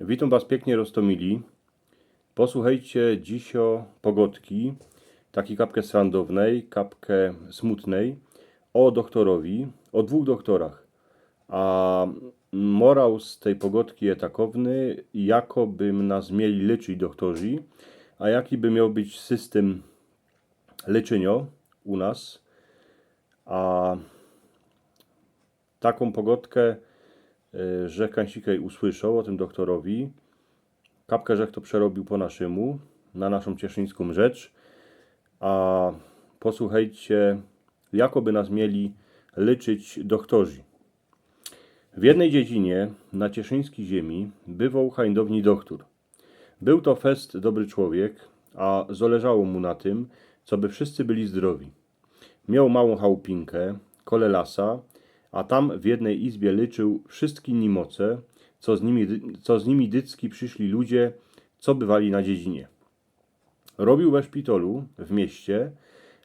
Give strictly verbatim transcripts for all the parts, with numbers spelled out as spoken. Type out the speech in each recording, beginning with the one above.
Witōm was piyknie, roztōmili. Posłuchejcie dzisiŏ pogodki, takij kapkã srandownej, kapkã smutnej, ô doktorowi, ô dwōch doktorach. A morał z tyj pogodki je takowny, jako by nas mieli lyczyć doktorzi, a jaki by mioł być systym lyczyniŏ u nas. A takōm pogodkã, e, że kajsik usłyszoł ô tym doktorowi. Kapkã żech to przerobiōł po naszymu, na naszōm cieszyńskōm rzecz. A posłuchejcie, jako by nas mieli lyczyć doktorzi. W jednej dziedzinie na cieszyńskij ziemi bywoł hańdowni doktōr. Bōł to fest dobry człowiek, a zŏleżało mu na tym, coby wszyscy byli zdrowi. Mioł małōm chałpinkã kole lasa, a tam w jednej izbie lyczył wszyjske niymoce, co z nimi, co z nimi dycki przyszli ludzie, co bywali na dziedzinie. Robiōł we szpitolu w mieście,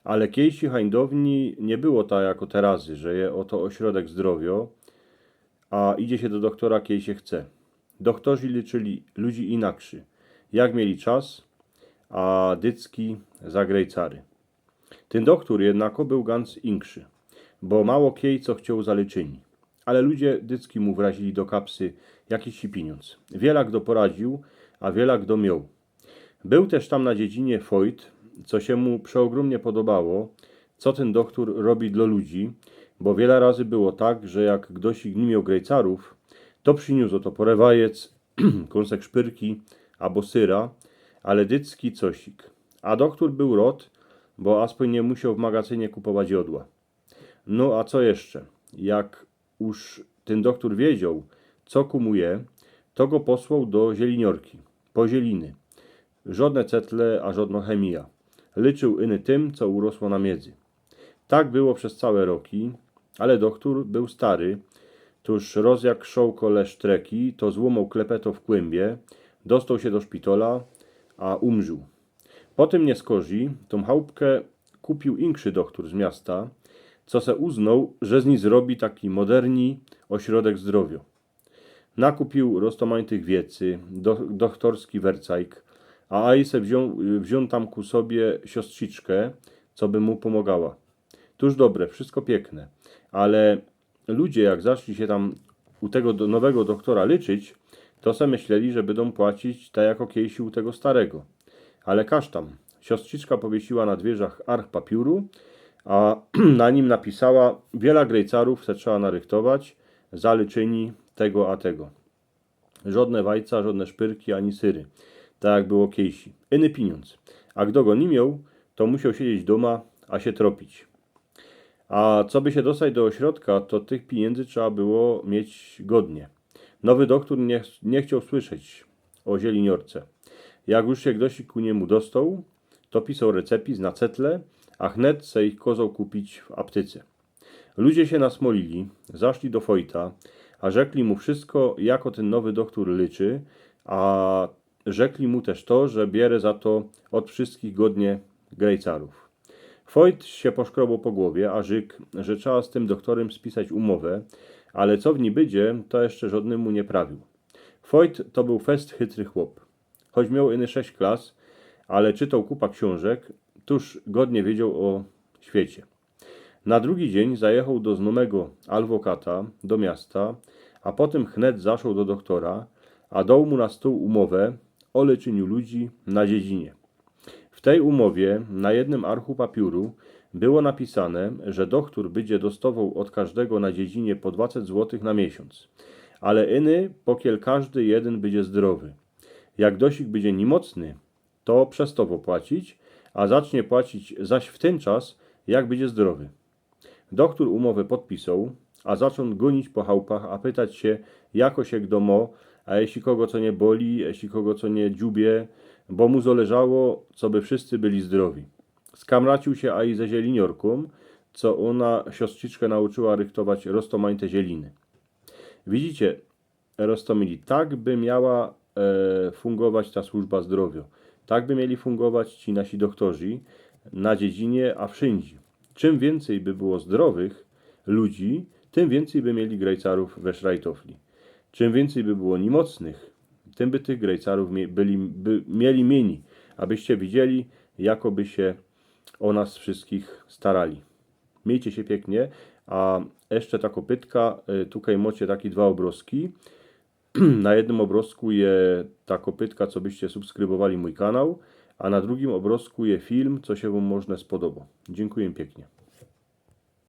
ale kejsi hańdowni niy było tak jako terazy, że je ô to ôśrodek zdrowiŏ, a idzie sie do doktora, kej sie chce. Doktorzi lyczyli ludzi inakszy, jak mieli czas, a dycki za grejcary. Tyn doktōr jednako bōł ganc inkszy, bo mało kej co chcioł za lyczyni. Ale ludzie dycki mu wrazili do kapsy jakiś piniōndz. Wiela kto poradziōł, a wiela kto mioł. Bōł tyż tam na dziedzinie Foyt, co sie mu przeôgrōmnie podobało, co tyn doktōr robi dlŏ ludzi, bo wiela razy było tak, że jak ktosik niy mioł grejcarōw, to prziniōs ô to pŏrã wajec, kōnsek szpyrki abo syra, ale dycki cosik. A doktōr bōł rŏd, bo aspōń niy musioł w magacynie kupować jŏdła. No a co jeszcze? Jak już tyn doktōr wiedzioł, co ku mu je, to go posłoł do zieliniŏrki, po zieliny. Żŏdne cetle, a żŏdnŏ chemija. Lyczył yny tym, co urosło na miedzy. Tak było bez cołke roki, ale doktōr bōł stary, tōż roz jak szoł kole sztreki, to złōmoł klepeto w kłymbie, dostoł sie do szpitola, a umrzōł. Po tym niyskorzij tōm chałpkã kupiył inkszy doktōr z miasta, co se uznoł, że z nij zrobi taki moderni ôśrodek zdrowiŏ. Nakupiył roztōmajtych wiecy, do-, doktorski wercajk, a aj se wziōn, wziōn tam ku sobie siostrzyczkã, co by mu pōmŏgała. Tōż dobre, wszysko piykne, ale ludzie, jak zaczli sie tam u tego do-, nowego doktora lyczyć, to se myśleli, że bydōm płacić tak jako kejsi u tego starego. Ale każ tam. Siostrzyczka powiesyła na dwiyrza arch papiōru, a na nim napisała: „Wiela grejcarōw se trzeba narychtować za lyczyni tego a tego”. Żŏdne wajca, żŏdne szpyrki ani syry, tak jak było kejsi. Yny piniōndz. A kto go niy mioł, to musioł siedzieć dōma, a sie tropić. A coby sie dostać do ôśrodka, to tych piniyndy trzeba było mieć godnie. Nowy doktōr niy, niy chcioł słyszeć ô zieliniŏrce. Jak już sie ktosik ku niymu dostoł, to pisoł recepis na cetle, a chnet se ich kozoł kupić w aptyce. Ludzie sie nasmolili, zaszli do Fojta, a rzekli mu wszysko, jako tyn nowy doktōr lyczy, a rzekli mu tyż to, że biere za to ôd wszyskich godnie grejcarōw. Fojt sie poszkroboł po głowie, a rzyk, że trzeba z tym doktorym spisać umowã, ale co w nij bydzie, to jeszcze żŏdnymu niy prawiōł. Fojt to bōł fest chytry chłop. Choć mioł yny sześć klas, ale czytoł kupa ksiōnżek, tōż godnie wiedzioł ô świecie. Na drugi dziyń zajechoł do znōmego alwokata do miasta, a potym chnet zaszoł do doktora, a doł mu na stōł umowã ô lyczyniu ludzi na dziedzinie. W tyj umowie na jednym archu papiōru było napisane, że doktōr bydzie dostowoł ôd kożdego na dziedzinie po dwadzieś złotych na miesiōnc. Ale yny, pokiel kożdy jedyn bydzie zdrowy. Jak ktosik bydzie nimocny, to przestowo płacić, a zacznie płacić zaś w tyn czas, jak bydzie zdrowy. Doktōr umowã podpisoł, a zaczōn gōnić po chałpach, a pytać sie, jako sie kto mŏ, a jeśli kogo co niy boli, jeśli kogo co niy dziubie, bo mu zŏleżało, coby wszyscy byli zdrowi. Skamraciōł sie aj ze zieliniŏrkōm, co ôna siostrzyczkã nauczyła rychtować roztōmajte zieliny. Widzicie, roztōmili, tak by miała, e, fungować ta służba zdrowiŏ. Tak by mieli fungować ci nasi doktorzi na dziedzinie, a wszyndzie. Czym wiyncyj by było zdrowych ludzi, tym wiyncyj by mieli grejcarōw we szrajtofli. Czym wiyncyj by było nimocnych, tym by tych grejcarōw mie- byli, by, mieli miyni, abyście widzieli, jako by sie ô nas wszystkich starali. Miejcie sie piyknie, a jeszcze ta kopytka, y, tukej mocie taki dwa ôbrozki. Na jednym ôbrozku je ta kopytka, co byście subskrybowali mōj kanał, a na drugim ôbrozku je film, co sie wōm może spodobo. Dziynkuję piyknie.